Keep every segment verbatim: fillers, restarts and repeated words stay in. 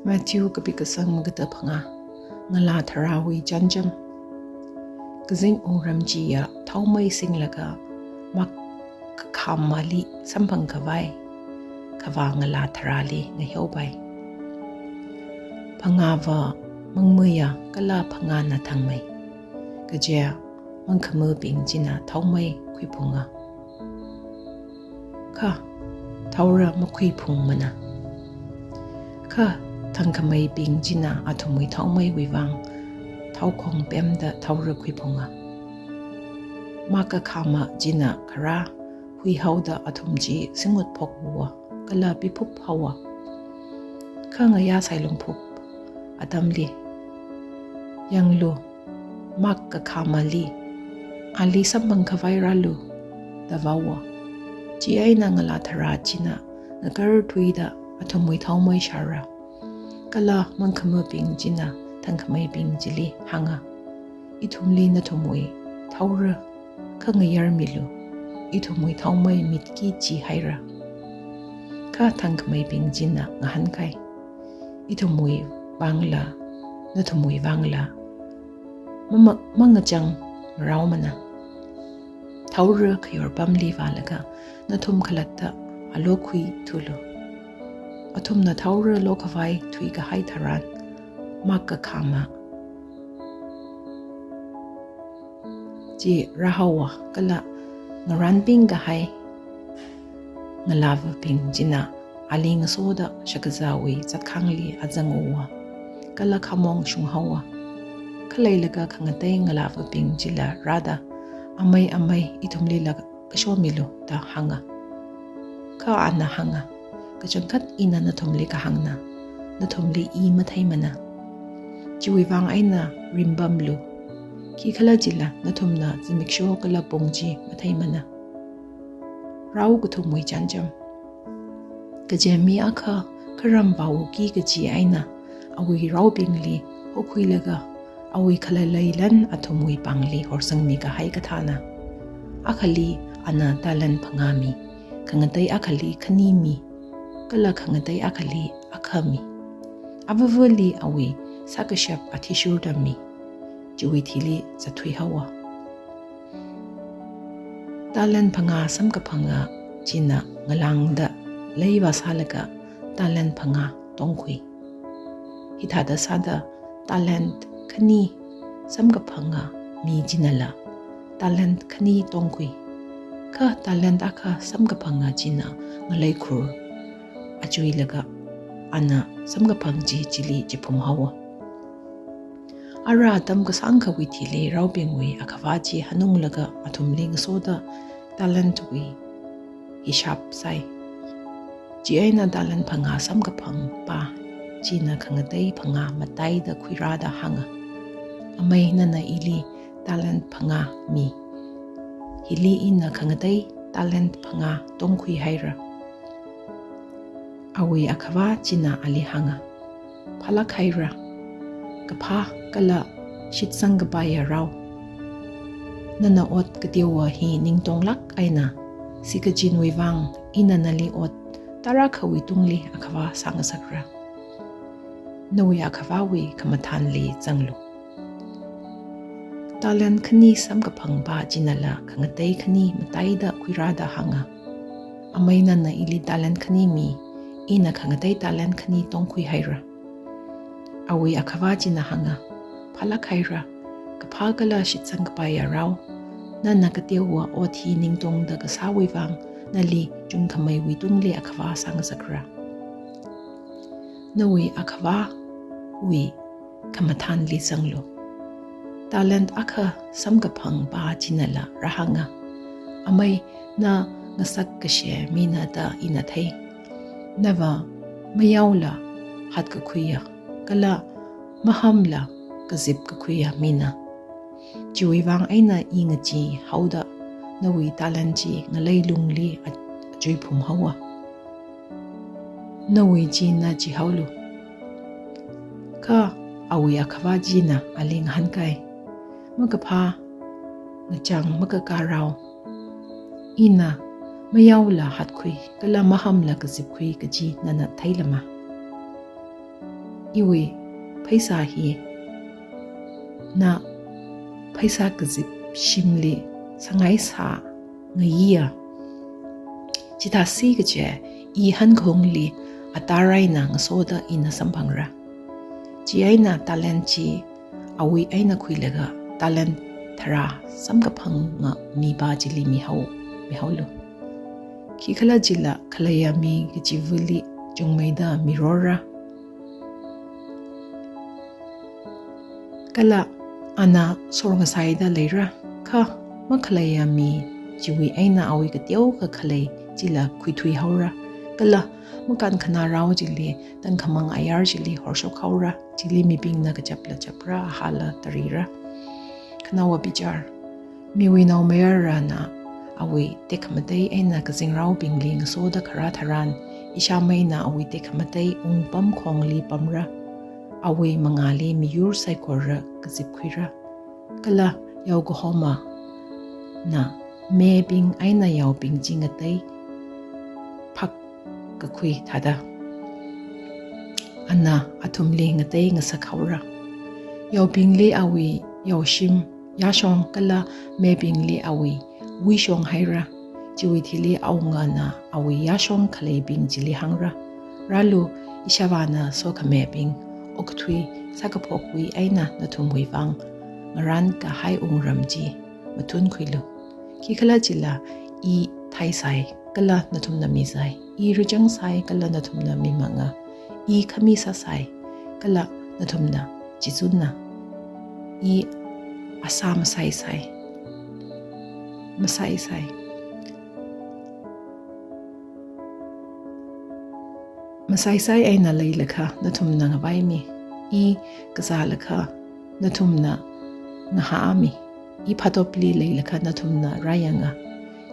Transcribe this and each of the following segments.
Matthew kapi kasang magada phangā. Ngalā tharāwui chānjam. Kazing wungram chiya thaomei singlaga makakhamali samphang khavai khavā ngalā tharāli ngaheopai. Phangāva mangmeiya kala phangāna thangmei. Kaja mangkhamabing china thaomei khuiphunga, kha thaora makhuiphungmana. Kha thangkhameibing china athumwui thaomeiwui vang thaokhong pemda thaora khuiphunga. Makakhama china kharā huihaoda athum chi singut phokhuwa kala piphup haowa. Kha ngayā sailung phup atamli, yanglu, makakhamali, ali samphang khavai rālu, da vaowa. Chieina ngalā tharā china ngakarthuida athumwui thaomei shāra. Kala mangkhamabing china thangkhameibing chili hānga, ithumli nathumwui thaora kha ngayarmilu, ithumwui thaomei mitki chi haira. Kha thangkhameibing china ngahānkai, ithumwui vangla, nathumwui vangla, mama-, mangachang raomana. Thaora khayor pamli vālaga nathum khalatta alokhui thulu. Athumna thaora lokhavai thuikahai tharan makakhama chi rāhaowa kala ngaranping kahai ngalāvabing china ali ngasoda shakazāwui zatkhangli azanguwa kala khamong shunghaowa. Khaleilaga khangatei ngalāvabing chila rāda, amei, amei, ithumlila kashomilu, da hānga. Kha ana hānga, kachangkhat ina nathumli kahāngna, nathumli i matheimana. Chiwui vang eina ringpamlu, khikhalajila nathumna zimiksho kala pung chi matheimana. Rao kathumwui chānjam. Kaja mi akha kharam vāuki kaji eina awui raobingli hokhuilaga awui khalalei lan athumwui pāngli horsangmi kahai kathāna. Akhali ana talent phangā mi, khangatei akhali khani mi, kala khangatei akhali akha mi. Avavali awui sākashap athishurda mi, chiwui thili zatthui haowa. Talent phangā samkaphanga china ngalāngda lei vāsālaga talent phangā tongkhui. Hithāda sāda talent khani samkaphanga mi chinala talent khani tongkhui. Kha talent akha samkaphanga china ngalei khur achuilaga ana samkaphang chi chili chiphum haowa. Ara atam kasāngkhawui thili raobingwui akhavā chi hanunglaga athumli ngasoda talent wui hishap sāi. Chieina talent phangā samkaphangpa china khangatei phangā mataida khuirāda hānga, Amei, nana ili talent phangā mi. Hili ina khangatei talent phangā tongkhui haira. Awui akhavā china ali hānga, Phālāk haira, kaphā kala shitsang kapaiya rao. Nana ot kateowa hi ningtonglāk eina, sikachinwui vang ina nali ot tarākhawui tungli akhavā sāngasakra. Nawui akhavāwui khamathānli zanglu. Talent khani samkaphangpa chinala khangatei khani mataida khuirāda hānga, Amei, nana ili talent khani mi, ina khangatei talent khani tongkhui haira. Awui akhavā china hānga, Phālāk haira, kaphā kala shitsang kapaiya rao. Nana kateowa ot hi ningtongda kasāwui vang nali chungkhameiwui tungli akhavā sāngasakra. Nawui akhavāwui khamathānli zanglu. Talent akha samkaphangpa chinala rāhānga, Amei, na ngasak kashe mina da ina thei. Nava mayaola hatkakhuiya kala mahamla kazipkakhuiya mina. Chiwui vang eina i ngachee haoda nawui talent chi ngalei lungli a-, achuiphum haowa. Nawui chi na chihaolu. Kha awui akhavā china ali ngahānkai, Makaphā, ngachang makakā rao. Ina mayaola hatkhui kala mahamla kazipkhui kaji nana theilama? iwui pheisā hi na pheisā kazip shimli sangai sā ngayiya. Chithāsi kaje i hankhongli atar eina ngasoda ina samphangra. Chieina talent chi awui eina khuilaga talent tharā samkaphanga mipā chili mihao, mihaolu. Khikhalajila khaleiya mi kachivali chungmeida mirorra. Kala ana sorngasaida leira, kha makhaleiya mi chiwui eina awui kateokha khalei chila khuithuihaora. Kala makankhanā rao chili, tangkhamang ayar chili horshokhaora, chili mibingna kachapla chapra, ahāla tarira. Khanaowa bichar. Miwui naomayarana awui tekhamatei eina kazingraobingli ngasoda kharā tharan, ishāmeina awui tekhamatei ungpam khongli pamra, awui mangāli miyur saikora kazipkhuira. Kala yaokahomana mebing eina yaobing chi ngatei phak kakhui thāda, ana athumli ngatei ngasakhaora. Yaobingli awui yaoshim yāshong kala mebingli awui wuishong haira. Chiwui thili awungana awui yāshong khaleibing chili hāngra, "Rālu, ishāvāna sokhamebing okathui sākaphokwui eina nathumwui vang ngarānkahai wungram chi matunkhuilu. Khikhalajila i thaisai, kala nathumna mizai. I rachangsai, kala nathumna mimanga. I khami sāsai, kala nathumna chizunna. I asā masaisai, masaisai. Masaisai eina leilakha nathumna ngavaimi. I kazālakha nathumna ngahāmi. I phatopli leilakha nathumna rāyanga."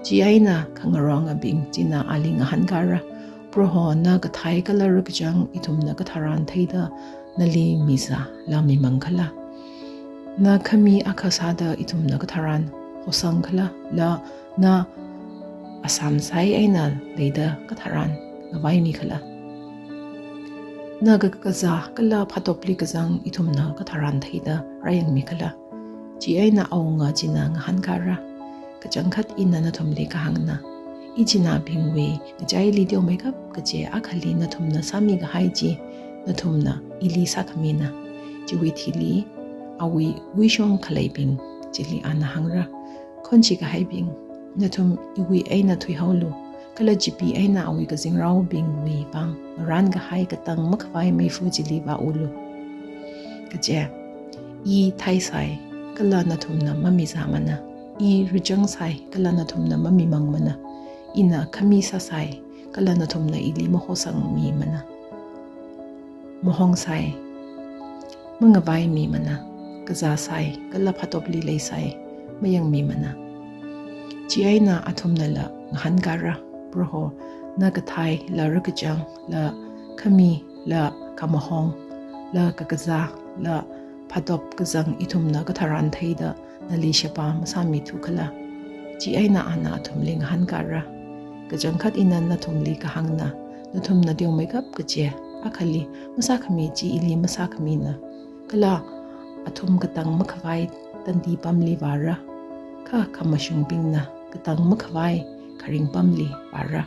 Chieina khangarongabing china ali ngahānkara, "Proho, na kathai kala rakachang ithumna katharan theida nali mizāla mimangkhala? Na khami akha sāda ithumna katharan hosangkhala? La na asā masai eina leida katharan ngavaimikhala? Na kakazā kala phatopli kazang ithumna katharan theida rāyangmikhala?" Chieina awunga china ngahānkara, "Kachangkhat ina nathumli kahāngna, ichinābingwui ngachaili teomeikap kaje akhali nathumna sāmikahai chi nathumna ili sākhamina." Chiwui thili awui wuishong khaleibing chili ana hāngra, "Khonchikahaibing, nathum iwui eina thuihaolu, kala Chipeena awui kazingraobingwui vang ngarānkahai katang makhavai meifa chili vāulu. Kaje, i thaisai, kala nathumna mamizāmana. I rachangsai, kala nathumna mamimangmana. Ina khami sāsai, kala nathumna ili mahosangmimana. Mahongsai, mangavaimimana. Kazāsai, kala phatopli leisai, mayangmimana." Chieina athumnala ngahānkara, "Proho, na kathai la rakachang la khami la kamahong la kakazā la phatop kazang ithumna katharan theida nali sheba masāmithukhala?" Chieina ana athumli ngahānkara, "Kachangkhat ina nathumli kahāngna, nathumna teomeikap kaje akhali masākhami chi ili masākhamina. Kala athum katang makhavai tandi pamli vāra, kha khamashungbingna katang makhavai kharing pamli vāra.